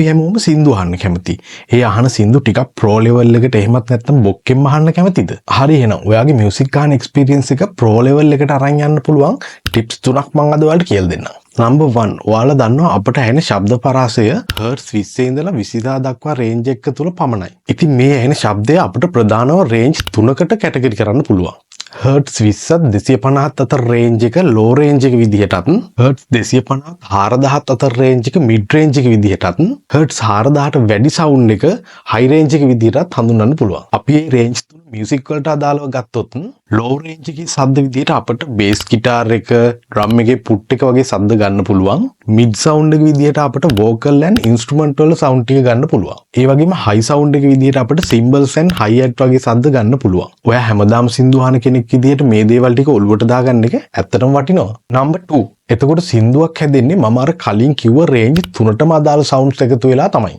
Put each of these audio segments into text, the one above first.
අපි හැමෝම සින්දු අහන්න කැමති. ඒ අහන සින්දු ටිකක් ප්‍රෝ ලෙවල් එකට එහෙමත් නැත්නම් බොක්කෙන්ම අහන්න කැමතිද? හරි, එහෙනම් ඔයාගේ මියුසික් අහන එක්ස්පීරියන්ස් එක ප්‍රෝ ලෙවල් එකට අරන් යන්න පුළුවන් ටිප්ස් තුනක් මම අද ඔයාලට කියලා දෙන්නම්. නම්බර් 1, ඔයාලා දන්නවා අපට ඇහෙන ශබ්ද පරාසය හර්ට්ස් 20 ඉඳලා 20,000 දක්වා රේන්ජ් එක තුල පමණයි. ඉතින් මේ ඇහෙන ශබ්දය අපිට ප්‍රධානව රේන්ජ් තුනකට කැටගරි කරන්න පුළුවන්. හර්ට්ස් 20ත් 250ත් අතර රේන්ජ් එක ලෝ රේන්ජ් එක විදිහටත්, හර්ට්ස් 250ත් 4000ත් අතර රේන්ජ් එක මිඩ් රේන්ජ් එක විදිහටත්, හර්ට්ස් 4000ට වැඩි සවුන්ඩ් එක හයි රේන්ජ් එක විදිහටත් හඳුන්වන්න පුළුවන්. අපි මේ රේන්ජ් තුන මියුසික් වලට අදාළව ගත්තොත්, ලෝ රේන්ජ් එකේ සද්ද විදිහට අපට බේස් ගිටාර් එක, ඩ්‍රම් එකේ පුට් එක වගේ සද්ද ගන්න පුළුවන්. මිඩ් සවුන්ඩ් එක විදිහට අපට වෝකල් ඇන්ඩ් ඉන්ස්ට්‍රුමන්ට් වල සවුන්ඩ් ටික ගන්න පුළුවන්. ඒ වගේම හයි සවුන්ඩ් එක විදිහට අපට සිම්බල්ස් ඇන්ඩ් හයි හැට් වගේ සද්ද ගන්න පුළුවන්. ඔයා හැමදාම සින්දු අහන කෙනෙක් විදිහට මේ දේවල් ටික ඔළුවට දාගන්න එක ඇත්තටම වටිනවා. නම්බර් 2, එතකොට සින්දුවක් හැදෙන්නේ මම අර කලින් කිව්ව රේන්ජ් තුනටම අදාළ සවුන්ඩ්ස් එකතු වෙලා තමයි.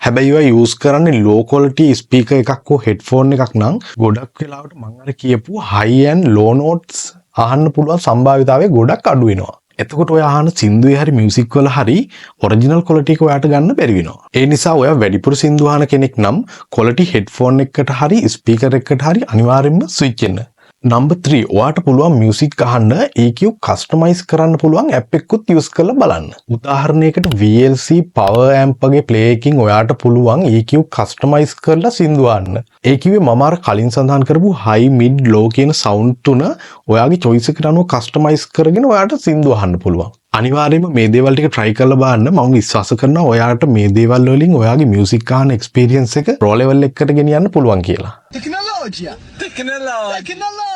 හැබැයි ඔයා යූස් කරන්නේ ලෝ ක්වොලිටි ස්පීකර් එකක් හෝ හෙඩ්ෆෝන් එකක් නම්, ගොඩක් වෙලාවට මං අර කියපු හයි ඇන්ඩ් ලෝ නෝට්ස් අහන්න පුළුවන් සම්භාවිතාවය ගොඩක් අඩු වෙනවා. එතකොට ඔයා අහන සින්දුවේ හරි මියුසික් වල හරි ඔරිජිනල් ක්වොලිටි එක ඔයාට ගන්න බැරි වෙනවා. ඒ නිසා ඔයා වැඩිපුර සින්දු අහන කෙනෙක් නම් ක්වොලිටි හෙඩ්ෆෝන් එකකට හරි ස්පීකර් එකකට හරි අනිවාර්යෙන්ම ස්විච් වෙන්න. නම්බර් 3, ඔයාට පුළුවන් මියුසික් අහන්න EQ customise කරන්න පුළුවන් ඇප් එකකුත් යූස් කරලා බලන්න. උදාහරණයකට VLC Power Amp වගේ ප්ලේ එකකින් ඔයාට පුළුවන් EQ customise කරලා සින්දු අහන්න. ඒ කිව්වේ මම අර කලින් සඳහන් කරපු high, mid, low කියන සවුන්ඩ් තුන ඔයාගේ චොයිස් එකට අනුව කස්ටමයිස් කරගෙන ඔයාට සින්දු අහන්න පුළුවන්. අනිවාර්යයෙන්ම මේ දේවල් ටික try කරලා බලන්න. මම විශ්වාස කරනවා ඔයාට මේ දේවල් වලින් ඔයාගේ මියුසික් අහන එක්ස්පීරියන්ස් එක ප්‍රෝ ලෙවල් එකකට ගෙනියන්න පුළුවන් කියලා. Tecnologia! Tecnologia! Tecnologia!